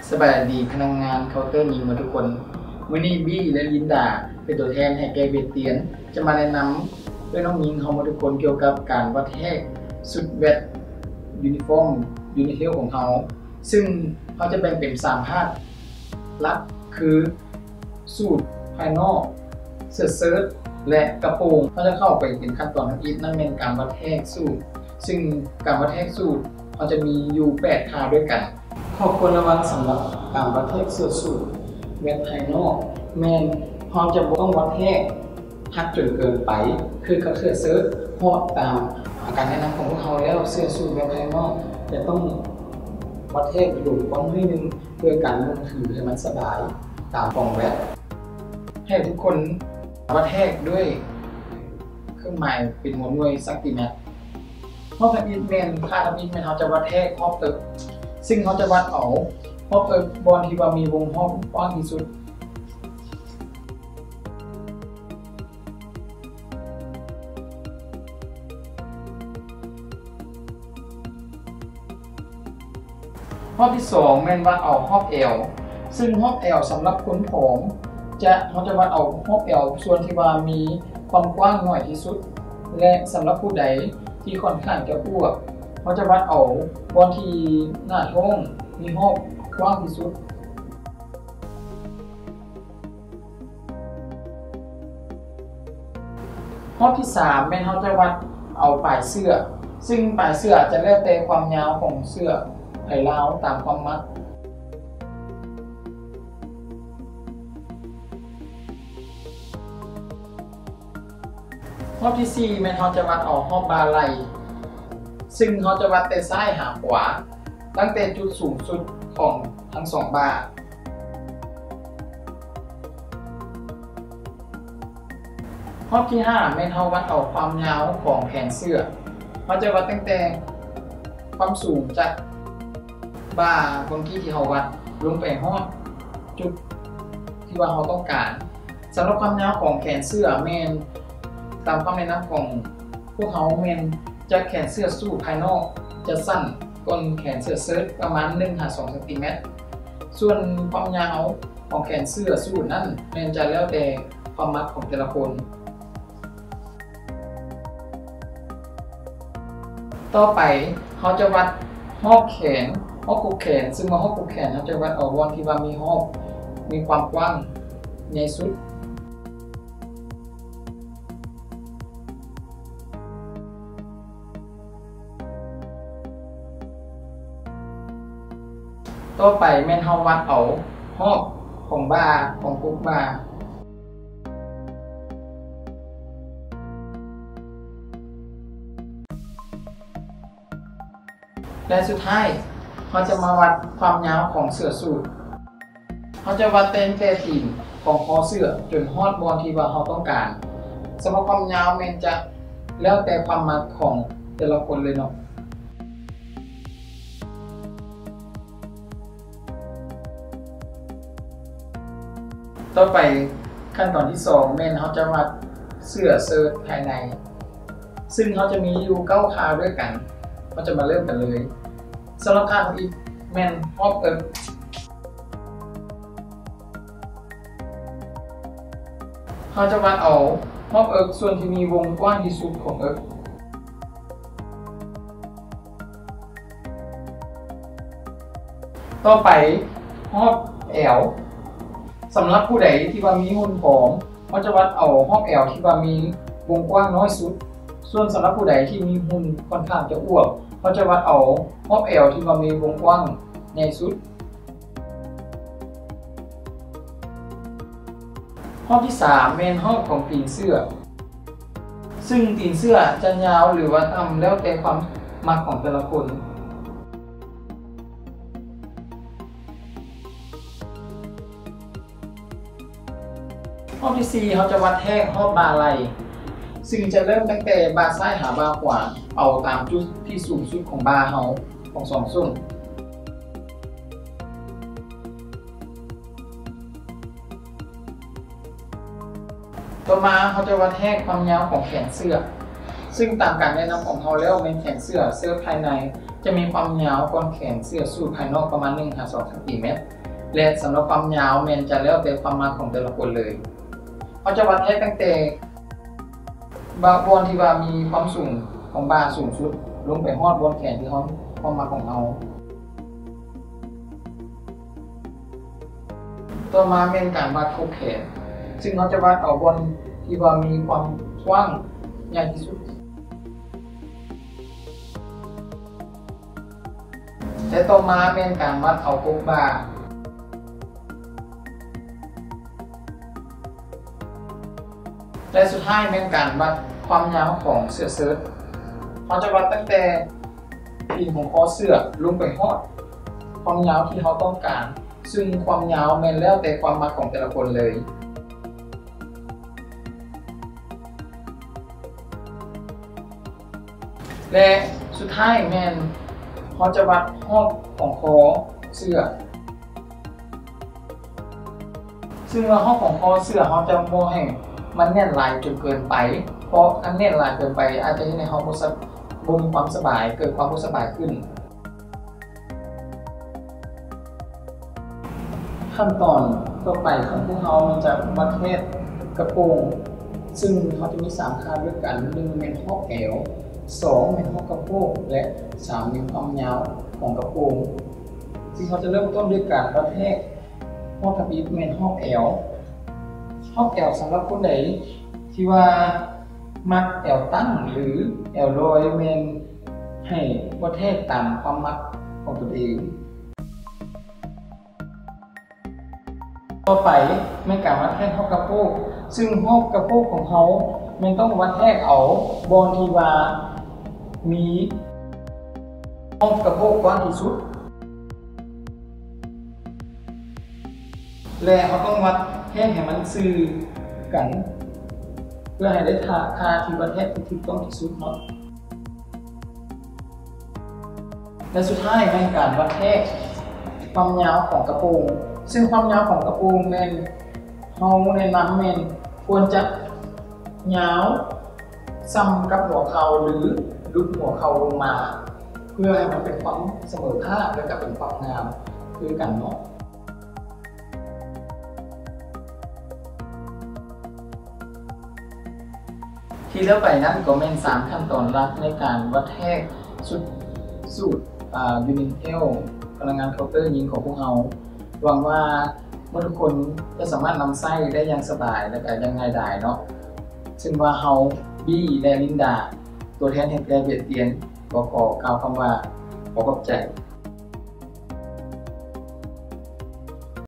ສະບາຍດີພະນັກງານເຄົາເຕີຍິງໝົດທຸກຄົນ. ມື້ນີ້ບີ ແລະ ລິນດາ ເປັນຕົວແທນໃຫ້ແກ່ເວດຕຽນ ຈະມາແນະນຳເອື້ອຍນ້ອງຍິງເຮົາໝົດທຸກຄົນ ກ່ຽວກັບການວັດແຮກຊຸດແວັດຢູນິຟອມຢູນິເທວຂອງເຮົາ. ຊຶ່ງເຮົາຈະແບ່ງເປັນສາມພາກຫຼັກ ຄື ສູດພາຍນອກ, ເສື້ອເຊີດ ແລະ ກະໂປງ. ເຮົາຈະເຂົ້າໄປເປັນຂັ້ນຕອນທຳອິດ, ນັ້ນແມ່ນການວັດແຮກສູດ. ຊຶ່ງການວັດແຮກສູດ ເຮົາຈະມີຢູ່ແປດທ່າດ້ວຍກັນ. ຂໍ້ຄວນລະວັງສຳລັບການວັດແຮກເສື້ອສູດແວັດພາຍນອກ ແມ່ນເຮົາຈະບໍ່ຕ້ອງວັດແຮກ ຮັກຈົນເກີນໄປ ຄືກັບເສື້ອເຊີດ, ເພາະຕາມການແນະນຳຂອງພວກເຮົາແລ້ວ ເສື້ອສູດແວັດພາຍນອກຈະຕ້ອງວັດແຮກໂດຍກວ້າງໜ້ອຍໜຶ່ງ ເພື່ອການນຸ່ງຖືໃຫ້ມັນສະບາຍຕາມປ່ອງແວັດ. ໃຫ້ທຸກຄົນວັດແຮກດ້ວຍເຄື່ອງໝາຍເປັນຫົວໜ່ວຍຊັງຕີແມັດ. ຮອບທຳອິດແມ່ນ ຄ່າທຳອິດແມ່ນເຮົາຈະວັດແຮກຮອບເອິກ, ຊຶ່ງເຮົາຈະວັດເອົາຮອບເອິກບ່ອນທີ່ວ່າມີວົງຮອບກວ້າງທີ່ສຸດ. ຮອບທີສອງແມ່ນວັດເອົາຮອບແອວ, ຊຶ່ງຮອບແອວສຳລັບຄົນຜອມ ຈະ ເຮົາຈະວັດເອົາຮອບແອວສ່ວນທີ່ວ່າມີຄວາມກວ້າງໜ້ອຍທີ່ສຸດ ແລະ ສຳລັບຜູ້ໃດທີ່ຂ້ອນຂ້າງຈະອວບ ເຮົາຈະວັດເອົາບ່ອນທີ່ໜ້າທ້ອງມີຮອບກວ້າງທີ່ສຸດ. ຮອບທີສາມແມ່ນເຮົາຈະວັດເອົາປາຍເສື້ອ, ຊຶ່ງປາຍເສື້ອຈະແລ້ວແຕ່ຄວາມຍາວຂອງເສື້ອໃຜລາວຕາມຄວາມມັກ. ຮອບທີສີ່ແມ່ນເຮົາຈະວັດເອົາຮອບບ່າໄຫຼ່, ຊຶ່ງເຮົາຈະວັດແຕ່ຊ້າຍຫາຂວາ, ຕັ້ງແຕ່ຈຸດສູງສຸດຂອງທັງສອງບ່າ. ຮອບທີຫ້າແມ່ນເຮົາວັດເອົາຄວາມຍາວຂອງແຂນເສື້ອ. ເຮົາຈະວັດຕັ້ງແຕ່ຄວາມສູງຈາກບ່າເມື່ອກີ້ທີ່ເຮົາວັດ ລົງໄປຮອດຈຸດທີ່ວ່າເຮົາຕ້ອງການ. ສຳລັບຄວາມຍາວຂອງແຂນເສື້ອແມ່ນ ຕາມຄຳແນະນຳຂອງພວກເຮົາແມ່ນຈະແຂນເສື້ອສູດພາຍນອກຈະສັ້ນກ່ອນແຂນເສື້ອເຊີດປະມານໜຶ່ງຫາສອງຊັງຕີແມັດ, ສ່ວນຄວາມຍາວຂອງແຂນເສື້ອສູດນັ້ນແມ່ນຈະແລ້ວແຕ່ຄວາມມັກຂອງແຕ່ລະຄົນ. ຕໍ່ໄປເຮົາຈະວັດຮອບແຂນ, ຮອບກົກແຂນ, ຊຶ່ງວ່າຮອບກົກແຂນເຮົາຈະວັດເອົາບ່ອນທີ່ວ່າມີຮອບ ມີຄວາມກວ້າງໃຫຍ່ສຸດ. ຕໍ່ໄປແມ່ນເຮົາວັດເອົາຮອບຂອງບ່າ, ຂອງກົກບ່າ. ແລະ ສຸດທ້າຍ ເຮົາຈະມາວັດຄວາມຍາວຂອງເສື້ອສູດ. ເຮົາຈະວັດຕັ້ງແຕ່ຕີນຂອງຄໍເສື້ອຈົນຮອດບ່ອນທີ່ວ່າເຮົາຕ້ອງການ. ສຳລັບຄວາມຍາວແມ່ນຈະແລ້ວແຕ່ຄວາມມັກຂອງແຕ່ລະຄົນເລີຍເນາະ. ຕໍ່ໄປ ຂັ້ນຕອນທີສອງແມ່ນເຮົາຈະວັດເສື້ອເຊີດພາຍໃນ, ຊຶ່ງເຮົາຈະມີຢູ່ເກົ້າທ່າດ້ວຍກັນ. ເຮົາຈະມາເລີ່ມກັນເລີຍ. ສຳລັບທ່າທຳອິດແມ່ນຮອບເອິກ. ເຮົາຈະວັດເອົາຮອບເອິກສ່ວນທີ່ມີວົງກວ້າງທີ່ສຸດຂອງເອິກ. ຕໍ່ໄປ ຮອບແອວ. ສຳລັບຜູ້ໃດທີ່ວ່າມີຫຸ່ນຜອມ, ເຮົາຈະວັດເອົາຮອບແອວທີ່ວ່າມີວົງກວ້າງນ້ອຍສຸດ. ສ່ວນສຳລັບຜູ້ໃດທີ່ມີຫຸ່ນຂ້ອນຂ້າງຈະອວບ, ເຮົາຈະວັດເອົາຮອບແອວທີ່ວ່າມີວົງກວ້າງໃຫຍ່ສຸດ. ຮອບທີສາມແມ່ນຮອບຂອງຕີນເສື້ອ, ຊຶ່ງຕີນເສື້ອຈະຍາວ ຫຼືວ່າຕ່ຳ ແລ້ວແຕ່ຄວາມມັກຂອງແຕ່ລະຄົນ. ຮອບທີສີ່ ເຮົາຈະວັດແທກຮອບບ່າໄຫຼ່, ຊຶ່ງຈະເລີ່ມຕັ້ງແຕ່ບ່າຊ້າຍຫາບ່າຂວາ, ເອົາຕາມຈຸດທີ່ສູງສຸດຂອງບ່າເຮົາ ຂອງສອງສົ້ນ. ຕໍ່ມາເຮົາຈະວັດແທກຄວາມຍາວຂອງແຂນເສື້ອ, ຊຶ່ງຕາມການແນະນຳຂອງເຮົາແລ້ວແມ່ນແຂນເສື້ອເຊີດພາຍໃນ ຈະມີຄວາມຍາວກ້ອນແຂນເສື້ອສູດພາຍນອກປະມານໜຶ່ງຫາສອງຊັງຕີແມັດ ແລະ ສຳລັບຄວາມຍາວແມ່ນຈະແລ້ວແຕ່ຄວາມມັກຂອງແຕ່ລະຄົນເລີຍ. ເຮົາຈະວັດແທກຕັ້ງແຕ່ບ່າ ບ່ອນທີ່ວ່າມີຄວາມສູງຂອງບ່າສູງສຸດ ລົງໄປຮອດບ່ອນແຂນທີ່ເຮົາ ຄວາມມັກຂອງເຮົາ. ຕໍ່ມາແມ່ນການວັດກົກແຂນ ຊຶ່ງເຮົາຈະວັດເອົາບ່ອນທີ່ວ່າມີຄວາມກວ້າງໃຫຍ່ທີ່ສຸດ ແລະ ຕໍ່ມາແມ່ນການວັດເອົາກົກບ່າ ແລະ ສຸດທ້າຍແມ່ນການວັດຄວາມຍາວຂອງເສື້ອເຊີດ. ເຮົາຈະວັດຕັ້ງແຕ່ຕີນຂອງຄໍເສື້ອລົງໄປຮອດຄວາມຍາວທີ່ເຮົາຕ້ອງການ, ຊຶ່ງຄວາມຍາວແມ່ນແລ້ວແຕ່ຄວາມມັກຂອງແຕ່ລະຄົນເລີຍ. ແລະ ສຸດທ້າຍແມ່ນເຮົາຈະວັດຮອບຂອງຄໍເສື້ອ ຊຶ່ງວ່າຮອບຂອງຄໍເສື້ອເຮົາຈະບໍ່ໃຫ້ມັນແໜ້ນຫຼາຍຈົນເກີນໄປ, ເພາະຄັນແໜ້ນຫຼາຍເກີນໄປອາດຈະເຮັດໃຫ້ເຮົາບໍ່ສະ ບໍ່ມີຄວາມສະບາຍ, ເກີດຄວາມບໍ່ສະບາຍຂຶ້ນ. ຂັ້ນຕອນຕໍ່ໄປຂອງພວກເຮົາແມ່ນຈະວັດແທກກະໂປງ, ຊຶ່ງເຮົາຈະມີສາມຄ່າດ້ວຍກັນ, ໜຶ່ງແມ່ນຮອບແອວ, ສອງແມ່ນຮອບກະໂພກ ແລະ ສາມແມ່ນຄວາມຍາວຂອງກະໂປງ. ຊຶ່ງເຮົາຈະເລີ່ມຕົ້ນດ້ວຍການວັດແທກຮອບທຳອິດແມ່ນຮອບແອວ. ຮອບແອວສຳລັບຄົນໃດທີ່ວ່າມັກແອວຕັ້ງ ຫຼື ແອວລອຍ ແມ່ນໃຫ້ວັດແທກຕາມຄວາມມັກຂອງຕົນເອງ. ຕໍ່ໄປແມ່ນການວັດແທກຮອບກະໂພກ, ຊຶ່ງຮອບກະໂພກຂອງເຮົາແມ່ນຕ້ອງວັດແທກເອົາບ່ອນທີ່ວ່າມີຮອບກະໂພກກວ້າງທີ່ສຸດ ແລະ ເຮົາຕ້ອງວັດແທກໃຫ້ມັນຊື່ກັນ ເພື່ອໃຫ້ໄດ້ທ່າ ທ່າທີ່ວັດແທກທີ່ຖືກຕ້ອງທີ່ສຸດເນາະ. ແລະ ສຸດທ້າຍແມ່ນການວັດແທກຄວາມຍາວຂອງກະໂປງ, ຊຶ່ງຄວາມຍາວຂອງກະໂປງແມ່ນ ເຮົາແນະນຳແມ່ນຄວນຈະຍາວສ່ຳກັບຫົວເຂົ່າ ຫຼື ຫຼຸດຫົວເຂົ່າລົງມາ ເພື່ອໃຫ້ມັນເປັນຄວາມສະເໝີພາບ ແລະ ກະເປັນຄວາມງາມຄືກັນເນາະ. ທີ່ເຫຼືອໄປນັ້ນກໍແມ່ນສາມຂັ້ນຕອນຫຼັກໃນການວັດແທກຊຸດສູດ ອາ ຢູນິນເທວ ພະນັກງານເຄົາເຕີຍິງຂອງພວກເຮົາ. ຫວັງວ່າໝົດທຸກຄົນຈະສາມາດນຳໃຊ້ໄດ້ຢ່າງສະບາຍ ແລະ ກະຢ່າງງ່າຍດາຍເນາະ. ເຊິ່ງວ່າເຮົາ ບີ ແລະ ລິນດາ ຕົວແທນແຫ່ງແຕ່ວຽດຕຽນ ກໍຂໍກ່າວຄຳວ່າ ຂໍຂອບໃຈ.